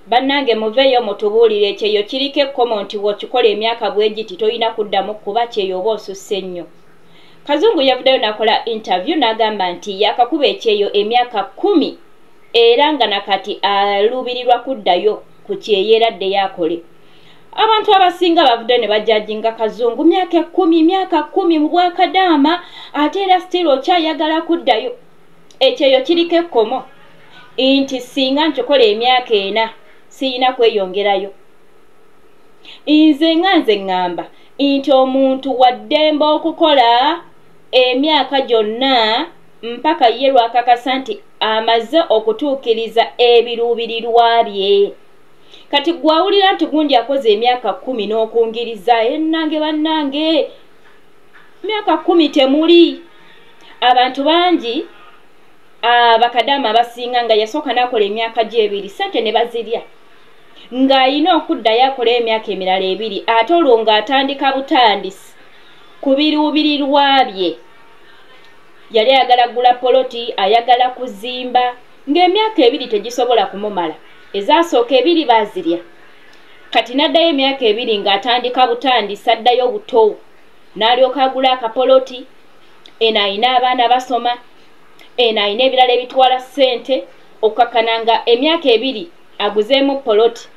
Bannange muveeyo mutubuulire, ekyeyo kiriko ekkomo nti bw'okikola emyaka bwe giti tolina kuddamu kuba kyeyo oba osusse nnyo? Kazungu yavuddeyo n'akola interview n'agamba nti yakakuba ekyeyo emyaka 10 era nga nakati aluubirirwa kuddayo ku kyeyo era addeyo akole. Abantu abasinga bavuddeyo ne bajajinga Kazungu, myaka 10, myaka 10 mu bwakadaama, ate era still okyayagala kuddayo. Ekyeyo kiriko ekkomo nti singa nkikola emyaka 4 siyina kweyongerayo. Nze nga nze ŋŋamba nti omuntu waddembe okukola emyaka gyonna mpaka ye lwakakasa nti amaze okutuukiriza ebiruubirirwa bye. Kati gwawulira nti gundi akoze emyaka 10 n'okungiriza, ennange bannange myaka 10 temuli. Abantu bangi abakadaama abasinga nga yasooka n'akola emyaka gy'ebiri, ssente ne bazirya, ng'ayina okuddayo akola emyaka emirala 2, ate olwo ng'atandika butandisi ku biruubirirwa bye. Yali ayagala kugula poloti, ayagala kuzimba, ng'emyaka 2 tegisobola kumumala. Ezasooka 2 baazirya. Kati n'addayo emyaka 2 ng'atandika butandisi, addayo buto, n'alyoka agula akapoloti. Eno ayina abaana basoma, eno ayina ebirala ebitwala ssente, okukakkana nga emyaka 2 aguzeemu poloti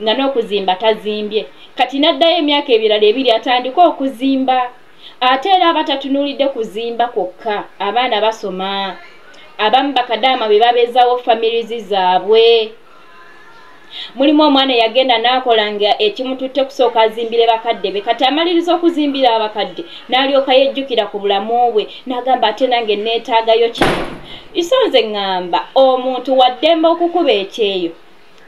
nga n'okuzimba tazimbye. Kati n'addayo emyaka ebirala 2 atandike okuzimba. Ate era aba tatunuulidde kuzimba kwokka, abaana basoma, abamu bakadaama be babeezaawo families zaabwe. Mulimu omwana yagenda n'akola nga ekimututte kusooka azimbire bakadde be. Kati amaliriza okuzimbira abakadde n'alyoka yejjukira ku bulamu bwe n'agamba ate nange neetaagayo kino. Iso nze ŋŋamba omuntu waddembe okukuba ekyeyo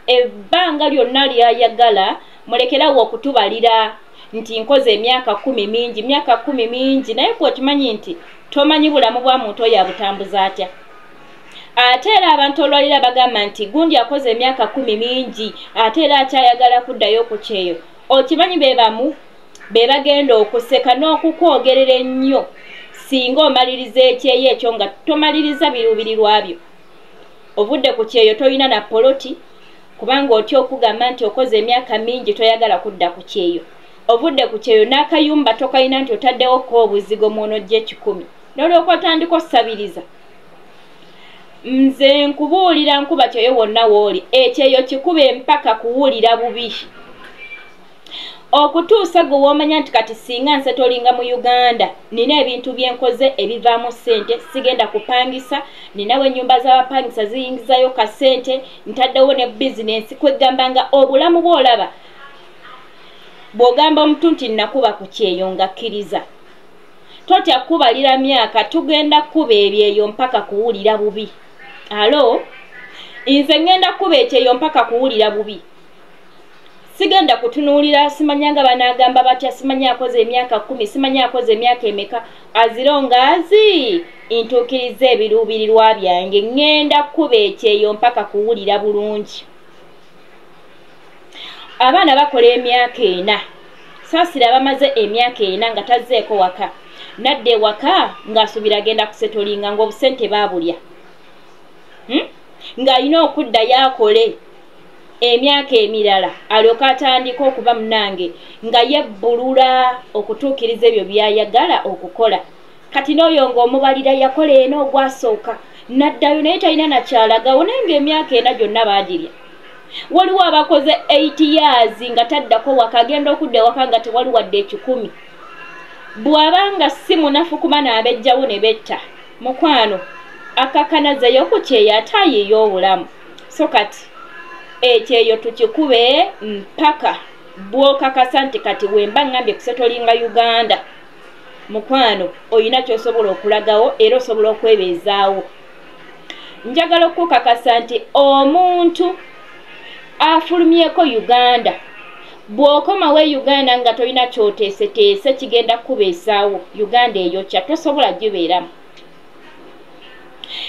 ebbanga lyonna ly'ayagala, mulekerawo okutubalira nti nkoze emyaka 10 mingi, myaka 10 mingi, naye gwe okimanyi nti tomanyi bulamu bwa muntu oyo abutambuza atya. Ate era abantu olwalira bagamba nti gundi akoze emyaka 10 mingi ate era akyayagala kuddayo ku kyeyo. Okimanyi be bamu be bagenda okuseka n'okukwogerera ennyo singa omaliriza ekyeyo ekyo nga tomaliriza biruubirirwa byo. Ovudde ku kyeyo toyina na poloti, kubanga otya okugamba nti okoze emyaka mingi toyagala kudda ku kyeyo. Ovudde ku kyeyo n'akayumba tokalina nti otaddewo ko obuzigo mw'onojja 100, n'olyoka otandika osabiriza. Nze nkubuulira nkuba kyeyo wonna w'oli, ekyeyo kikube mpaka kuwulira bubi, okutuusa gwe w'omanya nti kati singa nsetolinga mu Uganda nina ebintu bye nkoze ebivaamu ssente, sigenda kupangisa, ninawo ennyumba z'abapangisa ziyingizayo kasente, ntaddewo ne bizinensi. Kwegamba nga obulamu bw'olaba bw'ogamba omuntu nti nakuba ku kyeyo nga kkiriza, totya kubalira myaka, tugenda kuba ebyeyo mpaka kuwulira bubi. Alo, nze ngenda kuba ekyeyo mpaka kuwulira bubi. Sigenda kutunuulira simanya nga banaagamba batya, simanya akoze emyaka 10, simanya akoze emyaka emeka, azirongazi ntuukiriza ebiruubirirwa byange, ngenda kuba ekyeyo mpaka kuwulira bulungi. Abaana bakola emyaka 4, saasira bamaze emyaka 4 nga tazzeeko waka, nadda ewaka ng'asuubira agenda kusetolinga ng'obusente baabulya, ng'alina okuddayo akole emyaka emirala alyoke atandike okuba munnange nga yebbulula okutuukiriza ebyo by'ayagala okukola. Kati n'oyo ng'omubalira yakola ena ogwasooka n'addayo naye talina nakyalagawo, naye ng'emyaka 4 gyonna baagirya. Waliwo abakoze 8 years nga taddako waka, agenda okudda ewaka nga tewali wadde 1,000. Bw'abanga si munafu kuba n'abejjawo ne betta, mukwano akakanazeeyo ku kyeyo ate ayiiye obulamu. So kati ekyeyo tukikube mpaka bw'okakasa nti kati wemba ŋŋambye kusetolinga Uganda, mukwano oyina ky'osobola okulagawo era osobola okwebeezaawo. Njagala okukakasa nti omuntu afulumyeko Uganda, bw'okomawo e Uganda nga tolina ky'oteeseteese kigenda kukubeesaawo. Uganda eyokya, tosobola gibeeramu.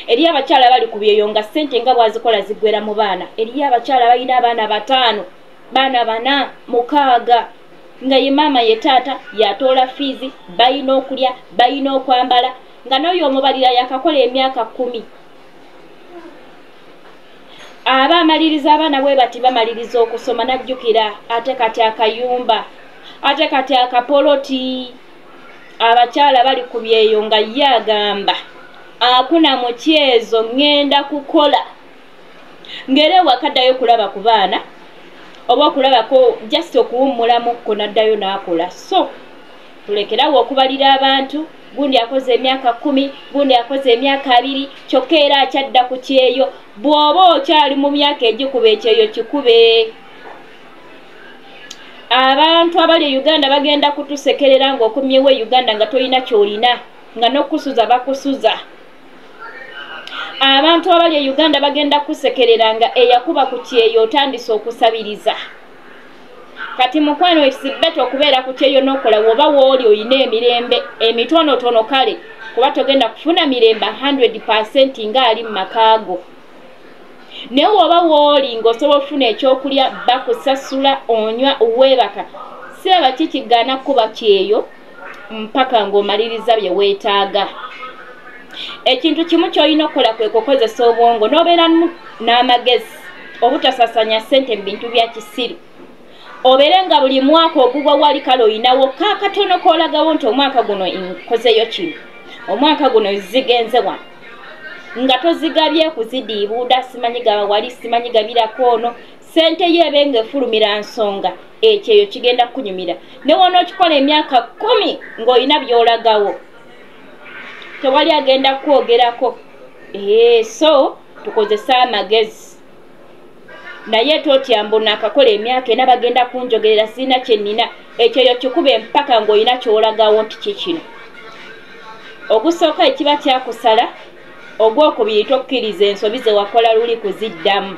Eriyo abakyala bali ku byeyo nga ssente nga bw'azikola ziggwera mu baana. Eriyo abakyala balina abaana 5, baana 4, 6, nga ye maama ye taata yatoola fiizi, balina okulya, balina okwambala, nga n'oyo omubalira yakakola emyaka 10. Aba amaliriza abaana bwe bati bamaliriza okusoma n'ajjukira ate kati akayumba, ate kati akapoloti. Abakyala bali ku byeyo nga ye agamba akuna mu kyezo ŋŋenda kukola. Ng'era ewaka addayo kulaba ku baana oba okulabako just okuwummulamukko n'addayo n'akola. So tulekerawo okubalira abantu, gundi akoze emyaka 10, gundi akoze emyaka 20, kyokka era akyadda ku kyeyo. Bw'oba okyali mu myaka egikuba ekyeyo kikube. Abantu abali e Uganda bagenda kutusekerera ng'okomyewo e Uganda nga tolina ky'olina, nga n'okusuza bakusuza. Abantu abali e Uganda bagenda kusekerera nga eyakuba ku kyeyo otandise okusabiriza. Kati mukwano it's better okubeera ku kyeyo n'okola woba wooli olina emirembe emitonotono kale, kuba togenda kufuna mirembe 100% ng'ali mu makaago. Naye woba wooli ng'osobola okufuna ekyokulya, bakusasula, onywa, weebaka, siraba kikigaana kuba kyeyo mpaka ng'omaliriza bye weetaaga. Ekintu kimu ky'olina okukola kwe kukozesa obwongo n'obeeramu n'amagezi, obutasasanya ssente mu bintu bya kisiru. Obeere nga buli mwaka ogugwa wali kale olinawo kaakatono k'olagawo nti omwaka guno nkozeyo kino, omwaka guno zigenze wano, nga tozigabye kuzidiibuuda, simanyi gaba wali, simanyi gabirako ono. Ssente yo ebe ng'efulumira nsonga, ekyeyo kigenda kukunyumira. Ne w'onookikola emyaka 10 ng'olina by'olagawo, tewali agenda kwogerako. So tukozese amagezi. Naye totya mbu naakakola emyaka 4 bagenda kunjogerera sirina kye nnina. Ekyeyo kikube mpaka ng'olina ky'olagawo nti kikino. Ogusooka ekiba kyakusala, ogwokubiri tokkiriza ensobi ze wakola luli kuziddamu.